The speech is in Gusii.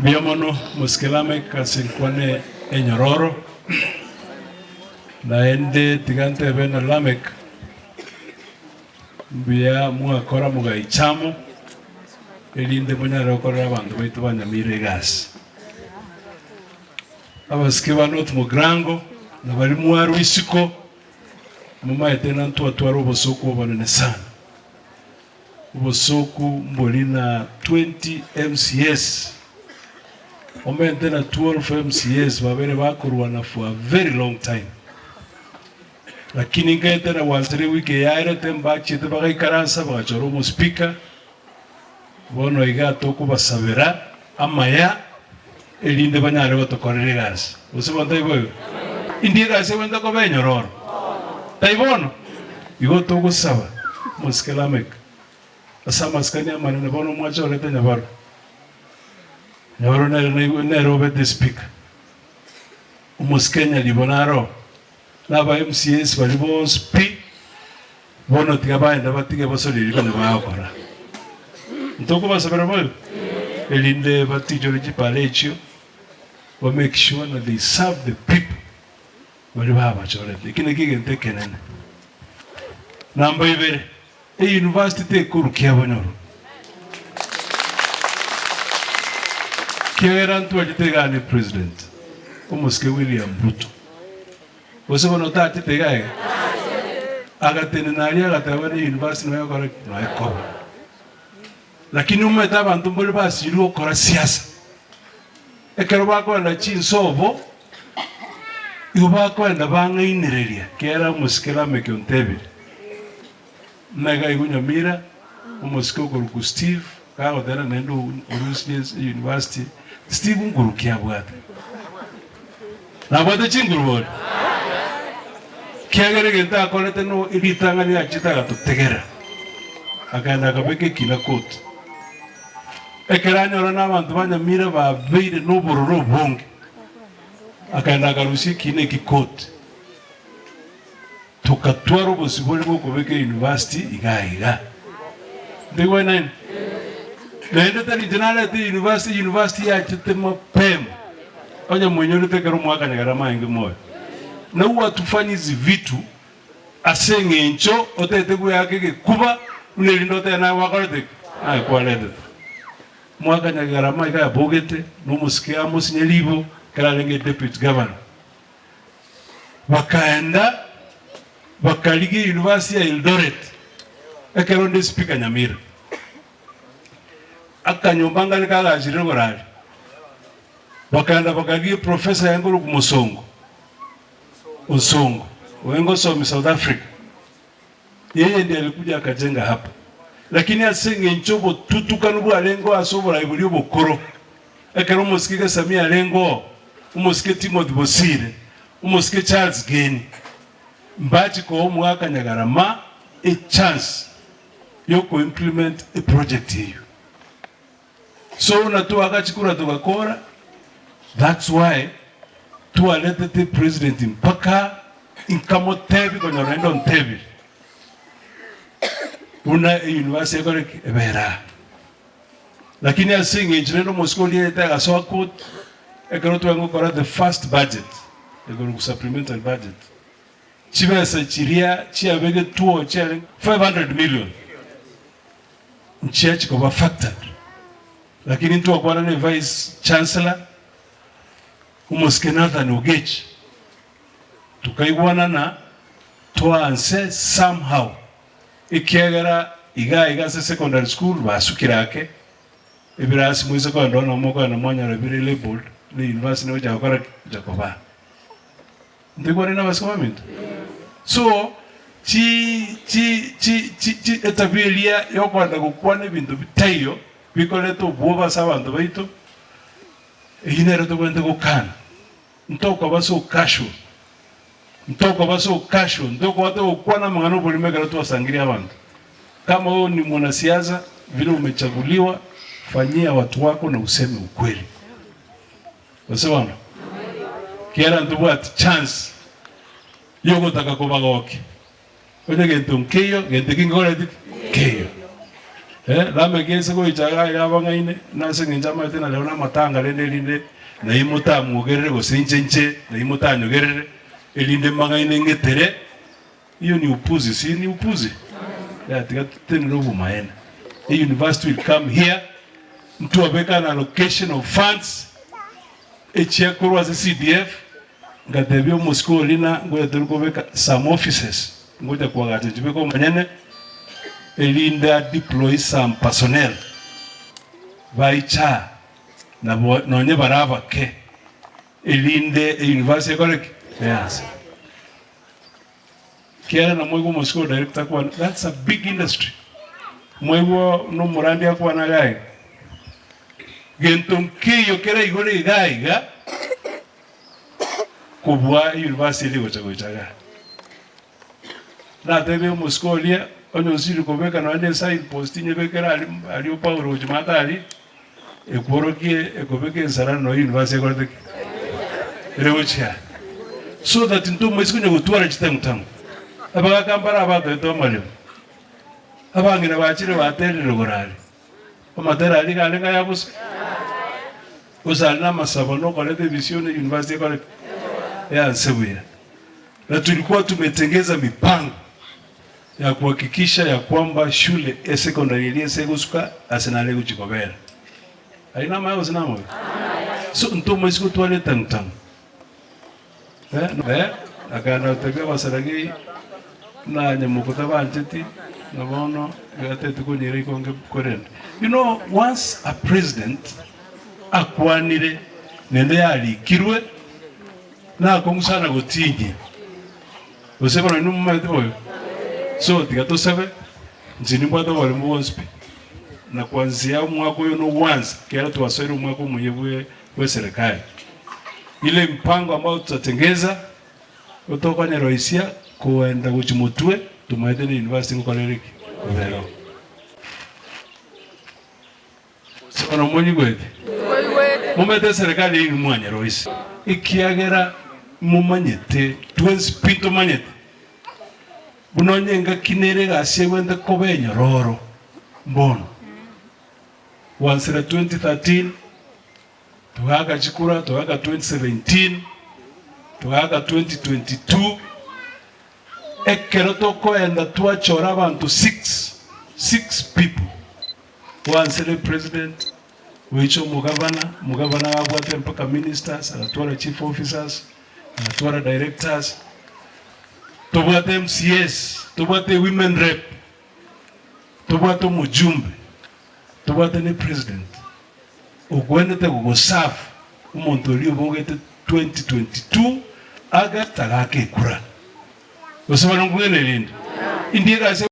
Mbuya mono mosike Lameck ase enkwana enyororo, naende tiga ntebe na Lameck mbuya mwakora mogaicha amo erinde monyare gokorera abanto baito ba Nyamira egasi. Abasike ba North Mugirango na baria mwarwa isiko momaete ng'a ntwatwara obosooku obonene sana. Obosooku mbori na 20 MCAs, omente na 12 MCAs babere bakorwana for a very long time. Lakini nkaete na gwansera ewiki eye yaerete mbachiete bagaikaransa bagachora omospeaker, bono iga tokobasabera amaya erinde banyare gotokorera egasi. Gose bono taibo igo? Indi egasi egwenerete koba enyororo? Tai bono? Igo togosaba omosike Lameck ase amasikani amanene bono mwachorete Nyabaro. Nyabaro nere nere obete espeaker. Omosike Nyaribo naro na aba MCAs baria bonsi pi, bono tiga baende batige basorie riria buna bagokora. Ntokobasabera boigo? Erinde batichore chipara echio, ba make sure na they serve the people baria babachorete. Eki nakio egento ekenene. Namba ibere, e-university tekoru kiabonyoro. Kiagera ntwachete igaa ne president, omosike William Ruto. Gose bono otachete iga iga? Agatenena aria agateba ne university noyo ekore ki? Noyo ekoba. Lakini omanyete abanto mbare basinyirwe gokora siasa. Ekero bakoenda chinsobo, igo bakoenda bang'ainereria kera omosike Lameck ontebire. Buna iga aigwe Nyamira, omosike okorokwa Steve, gagotera naende orusirie university, Steve nguru ki abwate? Nabwate chinguru boria? Kiagera egento akorete no ritang'ani achete agatotegera, akaenda akabeka ekina court. Ekero anyora na abanto ba Nyamira babeire nobororo obonge, akaenda akarusia ekina eki court. Togatwara obosibore bw'okobeka euniversity iga iga. Ntoigwane naende? Naende tari inche narete euniversity, euniversity yachete mapema. Onye mwenyorete ekero mwakanyegera amaenge moyo. Na huwa hatufanyi hizi vitu ase eng'encho otagete gweaka egekuba buna erinde otebe naye gwakorete ki? Naye kwaretete. Mwakanyegera amaiga yabogete na omosike Amos Nyaribo ekero arenge deputy governor. Bakaenda bakarigia University ya Eldoret ekero onde speaker Nyamira. Akanyomba nkare kagachire igoro aria. Bakaenda bakarigia eprofessor yaye nkorokwa Mosongo, Onsongo, oyo ngosomia South Africa. Yeye ndiye alikuja akajenga hapa. Lakini ase eng'encho obotutukanu bwarengeo ase oborai boria obokoro, ekero omosike Gesamia arenge oo, omosike Timothy Bosire, omosike Charles Geni, mbachi koa omogaka Nyagarama echance yokoimplement eproject eyio. So buna twagachikura togakora, that's why twaretete president mpaka inkamotebia konyora naende ontebire buna euniversity ekore ki? Ebere aa. Lakini ase eng'encho rende omosike oria aete agasoa court, ekero tware gokora the first budget, ekorokwa supplementary budget, chibesa chiria chiabegetwe chiarenge 500 million. Nchiachi koba factored, lakini ntwakwana ne Vice Chancellor omosike Nathan Ogechi tokaigwanana twaanse somehow ekiagera iga iga ase secondary school basukire ake ebirasi moise kogenda bono mokogenda mwanyora bire labelled ne university nigo gocha gokora ki? Gocha kobaa. Ntoigwane nabasike baminto? So chi chi chi chi chi etabia eria yokoenda gokwana ebinto bitaiyo bikoreta obwoba ase abanto baito, eyio nero tobwenerete gokana. Ntokoba so casual, ntokoba so casual, ntokoba togokwana amang'ana oborimo ekero twasangirie abanto. Kama wewe ni mwanasiasa vile umechaguliwa, fanyia watu wako na useme ukweli. Gose bono? Kiagera ntobwati chance yogotaka kobagokia. Onye gento nkeiyo, gento ekio nkekoreti ki? Nkeiyo. Eh, Lameki aise goicha iga iga abang'aine, na ase engencho amaete na rero namatanga rende erinde nai motamwogerere gose inche inche nai motanyogerere, erinde mbang'aine ng'etere, Hiyo ni upuzi, si ni upuzi? Yeah, tiga totenere obomaene. A university will come here, ntwabeka an allocation of funds echia korwa ase CDF, ngatebia omosike oria na ngocha tori kobeka some offices, ngocha koagacha nchibeke omonyene, erinde a deploy some personnel baicha nabo nonye bare abake, erinde e university ekore ki? Eanse. Kiagera namoigwe omosike o director akwane, that's a big industry. Mwaigwa buna omorandia akwana iga iga, gento nkeiyo kere igoro iga iga kobua university eria egocha gocha igaa. Natebie omosike oria, onye osiri kobeka nonya ne sign post nyebekere aria aria Paulo gochia maate aria, Ekworokie ekobeka ensarani noyo university ekorete ki? Ere gochia. So that ntomoisi konya gotwara chitang'utang'u. Abagaka mbare abatoete amaremo. Abang'ina bachire baterire igoro aria. Amatera aria iga arenge aya bosa? Gose aria namasabo na okoreta ebisio na university ekore ki? Eanse buya. Na tulikuwa tumetengeza mipango ya kuhakikisha ya kwamba shule e secondary eria ase egosuka ase nare egochia kobera. Ayio namaya gose namabe? So ntomoisi gotwara etang'utang'u. Eh, eh, akagenda gotebia abasaragei buna nyamoko tabancheti, na bono iga atete konyira ikonge korende. You know, once a president akwanire naende yarikirwe, nakong'u sana gotinyia. Gose bono inwe momanyete bobe? So tiga tosabe, inche nimbwate oboremu bwonsi pi, na kwanzia omwaka oyo nogwansa, ekiagera twasoire omwaka omoyia bwe bwe serikali. Ile mipango ambayo tutatengeza, otokonyeroisia koenda gochia motwe, tomaete ne university ngokora ere ki? Kobera oo. Gose bono monyigwete? Momanyete eserekari yaino mwanyeroisia, ekiagera momanyete twensi pi ntomanyete buna onye engaki nere egasi egwente koba enyororo mbono. Gwansera 2013 togaaka chikura, togaaka 2017, togaaka 2022, ekero tokoenda twachora abanto six, six people. Gwansere president, goicha omogavana, omogavana agabwate mpaka ministers, agatwara chief officers, agatwara directors, tobwate MCAs, tobwate women rep, tobwate omojumbe, tobwate ne president ogwenerete gogoserve omonto oria obogete 2022 August agaka ekura. Gose bono nkong'aina erinde? Indi egasi.